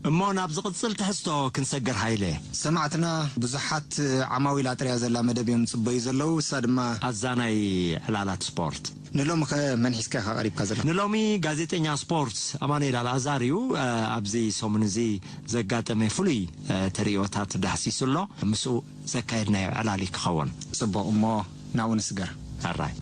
እሞ ናብ ዝቕጽል ትሕዝቶ ክንሰግር ሃይለ። ሰማዕትና ብዙሓት ዓማዊል ኣጥርያ ዘላ መደብ እዮም ዝጽበዩ ዘለዉ። እሳ ድማ ኣዛናይ ዕላላት ስፖርት። ንሎሚ ኸ መን ሒዝካ ኢኻ ቀሪብካ ዘለኻ? ንሎሚ ጋዜጠኛ ስፖርት ኣማኑኤል ኣልኣዛር እዩ። እ፣ ኣብዚ ሰሙን እዚ ዘጋጠመ ፍሉይ፣ እ፣ ተርእዮታት ዳህሲሱ ኣሎ። ምስኡ ዘካየድናዮ ዕላል ክኸውን። ጽቡቕ፣ እሞ ናብኡ ንስገር። ኣራይ።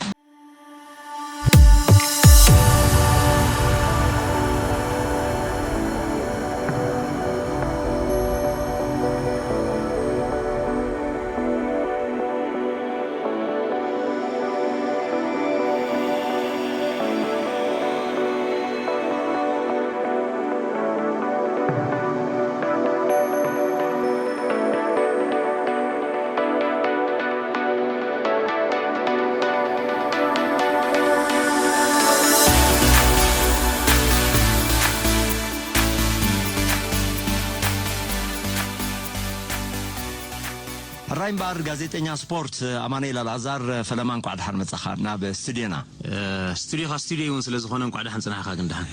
ሕራይ እምበኣር፣ ጋዜጠኛ ስፖርት ኣማኑኤል ኣልኣዛር፣ ፈለማ እንቋዕ ደሓን መጻኻ ናብ ስቱድዮና። እ፣ ስቱድዮኻ ስቱድዮ እውን ስለ ዝኾነ እንቋዕ ደሓን ጽናሕኻ ግን ደሓን።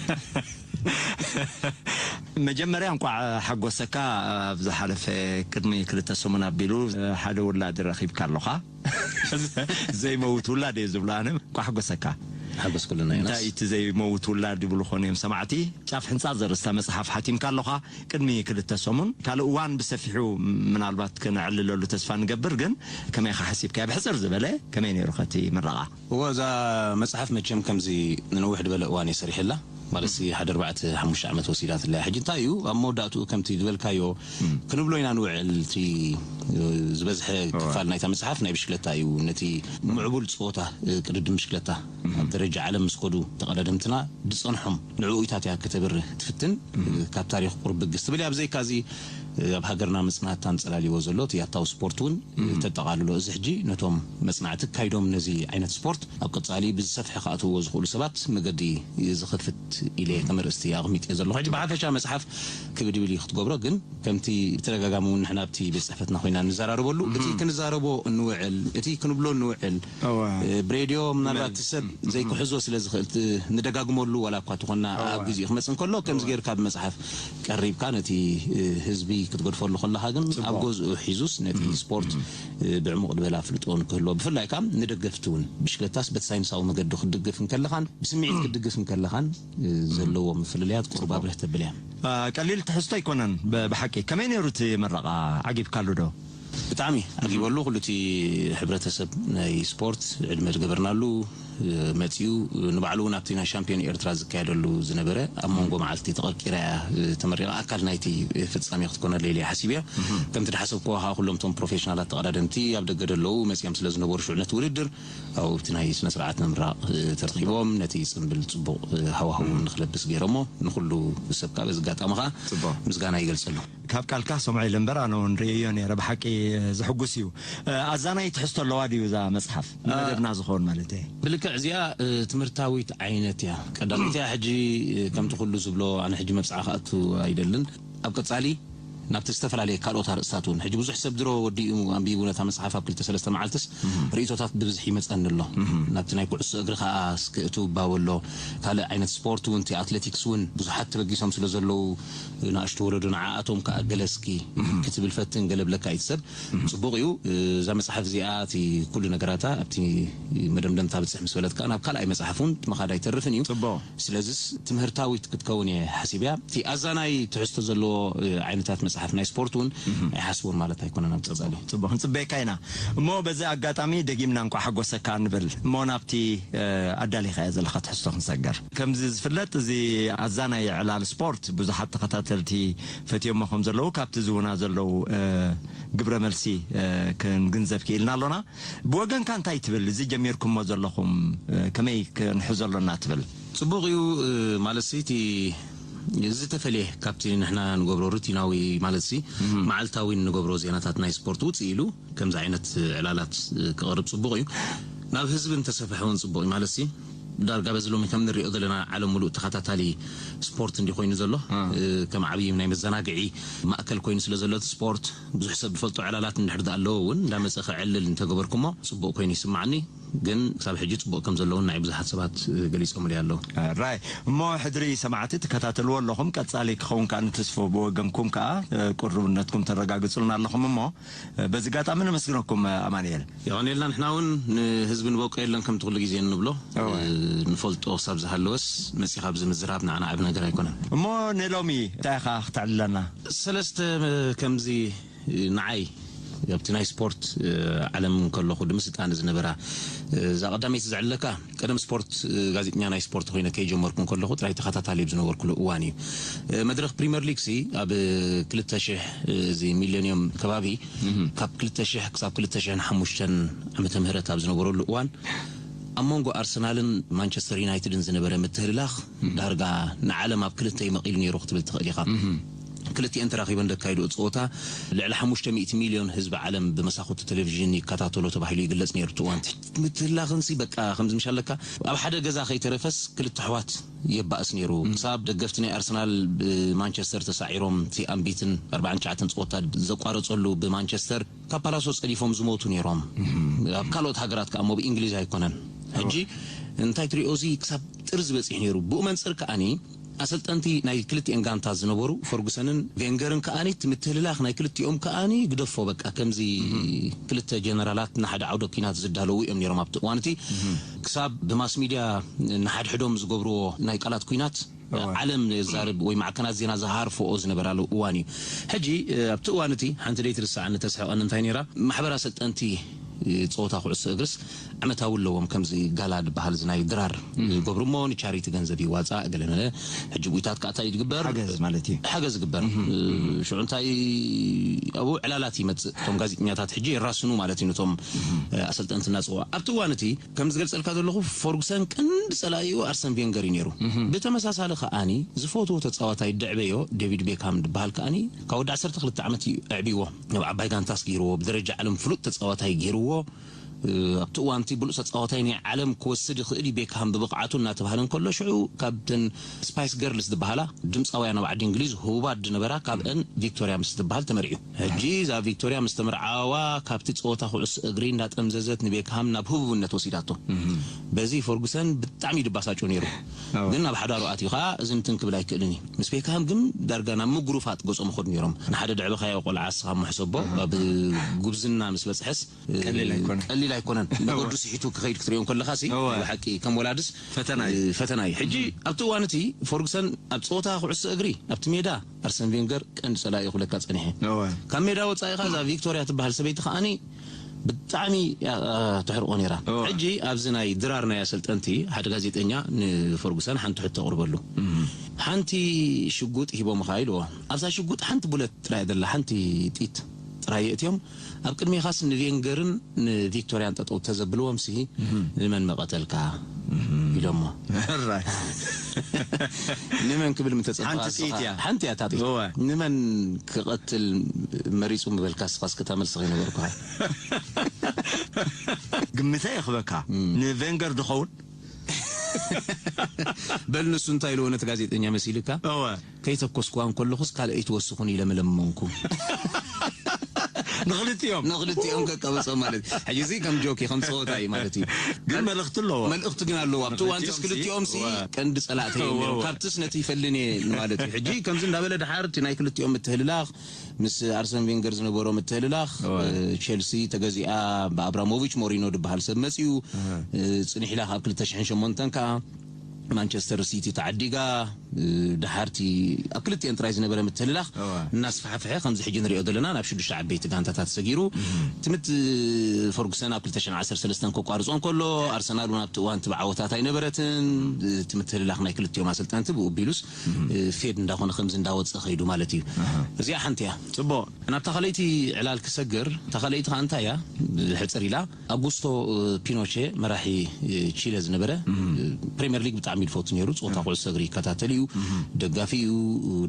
መጀመርያ እንቋዕ ሓጎሰካ። ኣብ ዝሓለፈ ቅድሚ ክልተ ሰሙን ኣቢሉ ሓደ ውላድ ረኺብካ ኣለኻ። ዘይመውት ውላድ እየ ዝብሎ ኣነ። እንቋዕ ሓጎሰካ። ሓጎስ ኩልና እዩ። እንታይ እቲ ዘይመውት ውላድ ይብሉ ኾን እዮም ሰማዕቲ? ጫፍ ሕንጻ ዘርእስታ መጽሓፍ ሓቲምካ ኣለኻ። ቅድሚ ክልተ ሰሙን ካልእ እዋን ብሰፊሑ ምናልባት ከነዕልለሉ ተስፋ ንገብር፣ ግን ከመይ ኢኻ ሓሲብካያ? ብሕጽር ዝበለ ከመይ ነይሩ ኸቲ ምረቓ? እወ፣ እዛ መጽሓፍ መቸም ከምዚ ንነዊሕ ዝበለ እዋን እየ ሰሪሐላ። ማለት ሲ ሓደ ኣርባዕተ ሓሙሽተ ዓመት ወሲዳትለያ። ሕጂ እንታይ እዩ ኣብ መወዳእትኡ ከምቲ ዝበልካዮ ክንብሎ ኢና ንውዕል። እቲ፣ እ፣ ዝበዝሐ ክፋል ናይታ መጽሓፍ ናይ ብሽክለታ እዩ። ነቲ ምዕቡል ጸወታ፣ እ፣ ቅድድም ብሽክለታ ኣብ ደረጃ ዓለም ምስ ከዱ ተቐዳደምትና ዝጸንሖም ንዕኡታት እያ ከተብርህ ትፍትን። እ፣ ካብ ታሪኽ ቁሩብ ብግስ ትብል እያ። ብዘይካዚ፣ እ፣ ኣብ ሃገርና ምጽናት ኣንጸላልይዎ ዘሎ እቲ ያታዊ ስፖርት እውን፣ እ፣ ተጠቓልሎ። እዚ ሕጂ ነቶም መጽናዕቲ ኣካይዶም ነዚ ዓይነት ስፖርት ኣብ ቀጻሊ ብዝሰፍሐ ክኣትውዎ ዝኽእሉ ሰባት መገዲ ዝኸፍት ኢለ ከም ኣርእስቲ ኣቐሚጠ ዘለኹ። ሕጂ ብሓፈሻ መጽሓፍ ክብድብል እዩ ክትገብሮ፣ ግን ከምቲ ብተደጋጋሚ እውን ንሕና ኣብቲ ቤት ጽሕፈትና ኮይና ንዘራረበሉ፣ እቲ ክንዛረቦ እንውዕል፣ እቲ ክንብሎ እንውዕል፣ እወ። እ፣ ብሬድዮ ምናልባት እቲ ሰብ ዘይክሕዞ ስለ ዝኽእል፣ ት-፣ ንደጋግመሉ ዋላ እኳ ትኾና ኣብ ግዜኡ ክመጽእ እንከሎ፣ ከምዚ ጌርካ ብመጽሓፍ ቀሪብካ ነቲ፣ እ፣ ህዝቢ ክትገድፈሉ ከለኻ ግን ጽቡቕ። ኣብ ገዝኡ ሒዙስ ነቲ ስፖርት፣ እ፣ ብዕሙቕ ዝበለ ኣፍልጦ ንክህልዎ፣ ብፍላይ ከኣ ንደገፍቲ እውን ብሽክለታስ በቲ ሳይንሳዊ መገዲ ክትድግፍ እንከለኻን ብስምዒት ክትድግፍ እንከለኻን፣ እ፣ ዘለዎ ምፍልልያት ቁሩብ ኣብርህ ተብል እያ። አ፣ ቀሊል ትሕዝቶ ኣይኮነን። ብ-፣ ብሓቂ ከመይ ነይሩ እቲ ምረቓ? ዓጊብካሉ ዶ? ብጣዕሚ ዓጊበሉ። ኩሉ እቲ ሕብረተሰብ ናይ ስፖርት ዕድመ ዝገበርናሉ፣ እ፣ መጺኡ፣ ንባዕሉ እውን ኣብቲ ናይ ሻምፒዮን ኤርትራ ዝካየደሉ ዝነበረ ኣብ መንጎ መዓልቲ ተቐርቂራ እያ፣ እ፣ ተመሪቓ። ኣካል ናይቲ ፍጻሜ ክትኮነለይ ኢለ ሓሲበያ። ከምቲ ዝሓሰብክዎ ከዓ ኩሎም እቶም ፕሮፌሽናላት ተቐዳደምቲ ኣብ ደገ ዘለዉ መጺኦም ስለ ዝነበሩ ሽዑ ነቲ ውድድር ኣብኡ ኣብቲ ናይ ስነ ስርዓት ምምራቕ፣ እ፣ ተረኺቦም ነቲ ጽምብል ጽቡቕ፣ እ፣ ሃዋህው ንክለብስ ገይሮሞ። ንኹሉ ሰብ ከዓ በዚ ኣጋጣሚ ከዓ ጽቡቕ። ምስጋና ይገልጸሉ። ካብ ቃልካ ሰምዖ ኢለ እምበር ኣነ እውን ርእየዮ ነይረ። ብሓቂ ዘሕጉስ እዩ። ኣዛናይ ትሕዝቶ ኣለዋ ድዩ እዛ መጽሓፍ? አ፣ ንመደብና ዝኸውን ማለት እየ። ብልክዕ እዚኣ፣ እ፣ ትምህርታዊት ዓይነት እያ። ቀዳመይቲ እያ። ሕጂ፣ እ፣ ከምቲ ኩሉ ዝብሎ ኣነ ሕጂ መብጽዓ ክኣቱ ኣይደልን። ኣብ ቀጻሊ ናብቲ ዝተፈላለየ ካልኦት ኣርእስታት እውን። ሕጂ ብዙሕ ሰብ ድሮ ወዲኡ ኣንቢቡ ነታ መጽሓፍ ኣብ ክልተ ሰለስተ መዓልትስ ርእይቶታት ብብዝሒ ይመጸኒ ኣሎ። ናብቲ ናይ ኩዕሶ እግሪ ከኣ እስኪ እትው ባበሎ። ካልእ ዓይነት ስፖርት እውን፣ እቲ ኣትሌቲክስ እውን ብዙሓት ተበጊሶም ስለ ዘለዉ፣ ንኣሽቱ ወለዶ ንዓኣቶም ከኣ ገለ እስኪ ክትብል ፈትን፣ ገለ ብለካ እዩ እቲ ሰብ። ጽቡቕ እዩ። እዛ መጽሓፍ እዚኣ፣ እቲ ኩሉ ነገራታ ኣብቲ መደምደምታ ብጽሕ ምስ በለት ከኣ ናብ ካልኣይ መጽሓፍ እውን ምኻድ ኣይተርፍን እዩ። ጽቡቕ። ስለዚስ ትምህርታዊት ክትከውን እየ ሓሲብያ። እቲ ኣዛናይ ትሕዝቶ ዘለዎ፣ እ፣ ዓይነታት መጽሓፍ ናይ ስፖርት እውን ኣይሓስቦን ማለት ኣይኮነን ኣብ ቀጻሊ። ጽቡቕ፣ ክንጽበየካ ኢና። እሞ በዚ ኣጋጣሚ ደጊምና እንቋዕ ሓጎሰካ ንብል። እሞ ናብቲ፣ እ፣ ኣዳሊኻዮ ዘለኻ ትሕዝቶ ክንሰገር። ከምዚ ዝፍለጥ፣ እዚ ኣዛናይ ዕላል ስፖርት ብዙሓት ተኸታተልቲ ፈትዮሞ ከም ዘለዉ ካብቲ ዝህቡና ዘለዉ፣ እ፣ ግብረ መልሲ፣ እ፣ ክንግንዘብ ክኢልና ኣሎና። ብወገንካ እንታይ ትብል? እዚ ጀሚርኩሞ ዘለኹም፣ እ፣ ከመይ ክንሕዞ ኣሎና ትብል? ጽቡቕ እዩ፣ እ፣ ማለትሲ እቲ ዝተፈልየ ካብቲ ንሕና ንገብሮ ሩቲናዊ ማለትሲ መዓልታዊ ንገብሮ ዜናታት ናይ ስፖርት ውጽእ ኢሉ ከምዚ ዓይነት ዕላላት፣ እ፣ ክቐርብ ጽቡቕ እዩ። ናብ ህዝቢ እንተሰፍሐ እውን ጽቡቕ እዩ። ማለትሲ ዳርጋ በዚ ሎሚ ከም ንሪኦ ዘለና ዓለም ሙሉእ ተኸታታሊ ስፖርት እንዲ ኮይኑ ዘሎ፣ እ፣ ከም ዓብዪ ናይ መዘናግዒ ማእከል ኮይኑ ስለ ዘሎ እቲ ስፖርት ብዙሕ ሰብ ዝፈልጦ ዕላላት እንድሕር ደኣ ኣለዎ እውን እንዳመጸ ከዕልል እንተገበርኩሞ ጽቡቕ ኮይኑ ይስምዓኒ። ግን ክሳብ ሕጂ ጽቡቕ ከም ዘለውን ናይ ብዙሓት ሰባት ገሊጾምልይ ኣለዉ። ራይ እሞ ሕድሪ ሰማዕቲ ትከታተልዎ ኣለኹም። ቀጻሊ ክኸውን ከዓ ንተስፎ ብወገንኩም ከዓ ቅሩብነትኩም ተረጋግጹልና ኣለኹም። እሞ በዚ ጋጣሚ ነመስግነኩም ኣማንኤል። የቐንየልና። ንሕና እውን ንህዝቢ ንበቆ የለን ከምቲ ኩሉ ግዜ እንብሎ ንፈልጦ ክሳብ ዝሃለወስ መጺኻ ኣብዚ ምዝራብ ንዓና ዓቢ ነገር ኣይኮነን። እሞ ንሎሚ እንታይ ኢኻ ክተዕልለና? ሰለስተ ከምዚ ንዓይ ኣብቲ ናይ ስፖርት ዓለም ከለኹ ድምስጣነ ዝነበራ እዛ ቀዳመይቲ ዘዕለካ ቀደም ስፖርት ጋዜጠኛ ናይ ስፖርት ኮይነ ከይጀመርኩ ከለኹ ጥራይ ተኸታታሊ ዝነበርኩሉ እዋን እዩ። መድረኽ ፕሪምየር ሊግ ሲ ኣብ ክልተ ሽሕ እዚ ሚሌኒየም ከባቢ ካብ ክልተ ሽሕ ክሳብ ክልተ ሽሕን ሓሙሽተን ዓመተ ምህረት ኣብ ዝነበረሉ እዋን ኣብ መንጎ ኣርሰናልን ማንቸስተር ዩናይትድን ዝነበረ ምትህልላኽ ዳርጋ ንዓለም ኣብ ክልተ ይመቒሉ ነይሩ ክትብል ትኽእል ኢኻ። ክልቲኤን ተራኺበን ዘካይድኦ ፀወታ ልዕሊ ሓሙሽተ ሚእቲ ሚልዮን ህዝቢ ዓለም ብመሳኹቲ ቴሌቪዥን ይከታተሎ ተባሂሉ ይግለጽ ነይሩ። እቲ እዋንቲ ምትህልላኽንሲ በቃ ከምዚ ምሽ ኣለካ ኣብ ሓደ ገዛ ከይተረፈስ ክልተ ኣሕዋት የባእስ ነይሩ። ክሳብ ደገፍቲ ናይ ኣርሰናል ብማንቸስተር ተሳዒሮም እቲ ኣንቢትን ኣርባዓን ትሽዓተን ፀወታ ዘቋረፀሉ ብማንቸስተር ካብ ፓላሶ ጸዲፎም ዝሞቱ ነይሮም። ኣብ ካልኦት ሃገራት ከኣ እሞ ብእንግሊዝ ኣይኮነን። ሕጂ እንታይ ትሪኦ እዚ ክሳብ ጥርዚ በጺሑ ነይሩ። ብኡ መንጽር ከኣኒ ኣሰልጠንቲ ናይ ክልቲኤን ጋንታ ዝነበሩ ፈርጉሰንን ቬንገርን ከኣኒ እቲ ምትህልላኽ ናይ ክልቲኦም ከኣኒ ግደፎ በቃ ከምዚ ክልተ ጀነራላት ንሓደ ዓውደ ኲናት ዝዳለዉ እዮም ነይሮም ኣብቲ እዋን እቲ ክሳብ ብማስ ሚድያ ንሓድሕዶም ዝገብርዎ ናይ ቃላት ኲናት ዓለም ዘዛርብ ወይ ማዕከናት ዜና ዝሃርፍኦ ዝነበራሉ እዋን እዩ። ሕጂ ኣብቲ እዋን እቲ ሓንቲ ደይ ትርሳዓኒ ተስሕቐኒ እንታይ ነይራ ማሕበር ኣሰልጠንቲ ጸወታ ኩዕሶ እግርስ ዓመታዊ ኣለዎም ከምዚ ጋላ ዝበሃል እዚ ናይ ድራር ገብሩ እሞ ንቻሪቲ ገንዘብ ይዋፃእ ገለመለ ሕጂ ብኡታት ከኣታ ይግበር ሓገዝ ማለት እዩ ሓገዝ ይግበር ሽዑ እንታይ ኣብኡ ዕላላት ይመፅእ እቶም ጋዜጠኛታት ሕጂ የራስኑ ማለት እዩ ነቶም ኣሰልጠንቲ እናፅዋ ኣብቲ እዋን እቲ ከም ዝገልጸልካ ዘለኹ ፈርጉሰን ቀንዲ ጸላኢኡ ኣርሰን ቬንገር እዩ ነይሩ። ብተመሳሳሊ ከኣኒ ዝፈትዎ ተጻዋታይ ደዕበዮ ዴቪድ ቤክሃም ዝበሃል ከኣኒ ካብ ወዲ ዓሰርተ ክልተ ዓመት እዩ ኣዕብይዎ። ናብ ዓባይ ጋንታስ ገይርዎ፣ ብደረጃ ዓለም ፍሉጥ ተጻዋታይ ገይርዎ። ኣብቲ እዋንቲ ብሉጽ ተጻዋታይ ናይ ዓለም ክወስድ ይኽእል እዩ ቤክሃም ብብቕዓቱ እናተባህለ እንከሎ ሽዑ ካብተን ስፓይስ ገርልስ ዝበሃላ ድምጻውያን ኣብ ዓዲ እንግሊዝ ህቡባት ዝነበራ ካብአን ቪክቶሪያ ምስ ትበሃል ተመርዒ። ሕጂ እዛ ቪክቶሪያ ምስ ተመርዓዋ ካብቲ ጸወታ ኩዕሶ እግሪ እንዳጠምዘዘት ንቤክሃም ናብ ህቡብነት ወሲዳቶ። በዚ ፈርጉሰን ብጣዕሚ ድባሳጮ ነይሩ። ግን ናብ ሓዳሩ ኣትዩ ከዓ እዚ ንትን ክብል ኣይክእልን እዩ። ምስ ቤክሃም ግን ዳርጋ ናብ ምጉሩፋጥ ገጾም ይኸዱ ነይሮም። ንሓደ ድዕብኻዮ ቆልዓ እስኻ እሞ ሕሰቦ ኣብ ጉብዝና ምስ በጽሐስ ቀሊል ኣይኮነን። ቀሊል ኣይኮነን። ነገዱ ስሒቱ ክኸይድ ክትሪኦ ከለኻ ሲ እወ። ብሓቂ ከም ወላድስ ፈተና እዩ። ፈተና እዩ። ሕጂ ኣብቲ እዋን እቲ ፈርጉሰን ኣብ ፀወታ ኩዕሶ እግሪ ኣብቲ ሜዳ ኣርሰን ቬንገር ቀንዲ ፀላኢ ክብለካ ፀኒሐ። እወ። ካብ ሜዳ ወፃኢኻ እዛ ቪክቶሪያ ትበሃል ሰበይቲ ከዓኒ ብጣዕሚ እያ ተሕርቆ ነይራ። እወ። ሕጂ ኣብዚ ናይ ድራር ናይ ኣሰልጠንቲ ሓደ ጋዜጠኛ ንፈርጉሰን ሓንቲ ሕቶ ኣቕርበሉ። ሓንቲ ሽጉጥ ሂቦምኻ ኢልዎ። ኣብዛ ሽጉጥ ሓንቲ ቡለት ጥራይ ዘላ ሓንቲ ጢት ጥራይ የእትዮም ኣብ ቅድሜኻስ ንቬንገርን ንቪክቶርያን ጠጠው ተዘብልዎም ሲ ንመን መቐተልካ ኢሎሞ ንመን ክብል ምተፀሓንቲ እያ ታጢ ንመን ክቐትል መሪፁ ምበልካ ስኻስ ክታ መልሲ ከይነበርኩ ግምተ የኽበካ ንቬንገር ድኸውን በል ንሱ እንታይ ኢልዎ ነቲ ጋዜጠኛ መሲልካ ከይተኮስኩዋ እንከለኹስ ካልኣይ ትወስኹን ኢለ ምለመንኩ ንኽልቲኦም ንኽልቲኦም ከቀበጾ ማለት ሕጂ እዚ ከም ጆኪ ከም ጸወታ እዩ ማለት እዩ ግን መልእኽቲ ኣለዎ መልእኽቲ ግን ኣለዎ ኣብቲ እዋንትስ ክልቲኦም ሲ ቀንዲ ጸላእተ እዮም ነይሮም ካብትስ ነቲ ይፈልን እየ ማለት እዩ ሕጂ ከምዚ እንዳበለ ድሓር እቲ ናይ ክልቲኦም ምትህልላኽ ምስ ኣርሰን ቬንገር ዝነበሮ ምትህልላኽ ቸልሲ ተገዚኣ ብኣብራሞቪች ሞሪኖ ዝበሃል ሰብ መፅዩ ፅኒሕ ኢላ ካብ ክልተ ሽሕን ሸሞንተን ከዓ ማንቸስተር ሲቲ ተዓዲጋ ድሓርቲ ኣብ ክልቲኤን ጥራይ ዝነበረ ምትህልላኽ እናስፋሕፍሐ ከምዚ ሕጂ ንሪኦ ዘለና ናብ ሽዱሽተ ዓበይቲ ጋንታታት ሰጊሩ ትምት ፈርጉሰን ኣብ ክልተ ሽሕን ዓሰርተ ሰለስተን ከቋርጾ እንከሎ ኣርሰናል እውን ኣብቲ እዋን ትብዓወታት ኣይነበረትን እቲ ምትህልላኽ ናይ ክልቲኦም ኣሰልጠንቲ ብኡ ቢሉስ ፌድ እንዳኾነ ከምዚ እንዳወፀ ኸይዱ ማለት እዩ እዚኣ ሓንቲ እያ ፅቡቕ ናብታ ካልኣይቲ ዕላል ክሰግር እታ ካልኣይቲ ከዓ እንታይ እያ ብሕፅር ኢላ ኣጉስቶ ፒኖቼ መራሒ ቺለ ዝነበረ ፕሪምየር ሊግ ብጣዕሚ ዝፈቱ ነይሩ። ፀወታ ኩዕሶ እግሪ ይከታተል እዩ። ደጋፊ እዩ።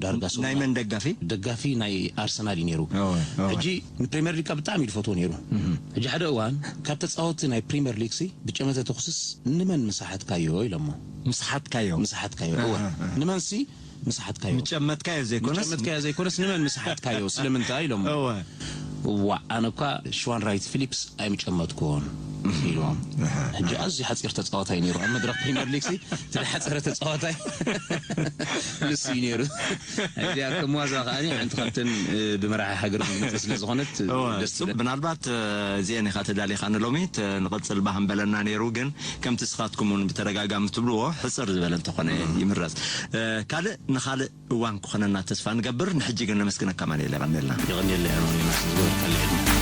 ዳርጋ ሰው ናይ መን ደጋፊ? ደጋፊ ናይ ኣርሰናል እዩ ነይሩ። ሕጂ ንፕሪምየር ሊግ ብጣዕሚ ዝፈትዎ ነይሩ። ሕጂ ሓደ እዋን ካብ ተፃወቲ ናይ ፕሪምየር ሊግ ሲ ብጨመተ ተኩስስ ንመን ምሳሓትካዮ ኢሎሞ። ምሳሓትካዮ? ምሳሓትካዮ እወ። ንመንሲ ምሳሓትካዮ ምጨመትካዮ ዘይኮነስ ምጨመትካዮ ዘይኮነስ ንመን ምሳሓትካዮ ስለምንታይ ኢሎም እዋ ኣነ እኳ ሽዋን ራይት ፊሊፕስ ኣይምጨመትኩዎን ኢልዎም። ሕጂ ኣዝዩ ሓፂር ተፃዋታይ ነይሩ ኣብ መድረክ ፕሪምየር ሊግ ሲ፣ እቲ ዝሓፀረ ተፃዋታይ ንሱ እዩ ነይሩ። እዚኣ ከም ዋዛ ከኣ ሓንቲ ካብተን ብመራሒ ሃገር ዝመፀ ስለ ዝኾነት ደስ ትብል። ምናልባት እዚአን ኢኻ ተዳሊኻ ንሎሚ ንቐፅል ባህን በለና ነይሩ። ግን ከምቲ ስኻትኩም እውን ብተደጋጋሚ ትብልዎ ሕፅር ዝበለ እንተኾነ ይምረፅ። ካልእ ንኻልእ እዋን ክኾነና ተስፋ ንገብር። ንሕጂ ግን ነመስግነካ ማንኤል፣ የቐንየልና። የቐንየለይ ኣሮን ዮናስ፣ ዝገበርካለይ ዕድመ።